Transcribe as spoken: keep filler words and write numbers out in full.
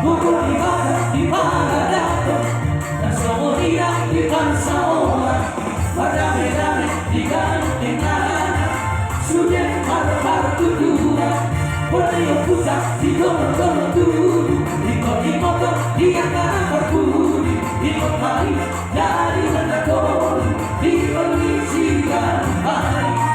Hukum ibadah di paradaton, dan semua tidak di pansaora. Berdamai-damai di gandeng tanah, sude marpartuturan. Bola di pusat di gol-gol tubuh, di kota di kota di angka parpudi, di kota ini jadi rendah turun, di kondisi dan hari.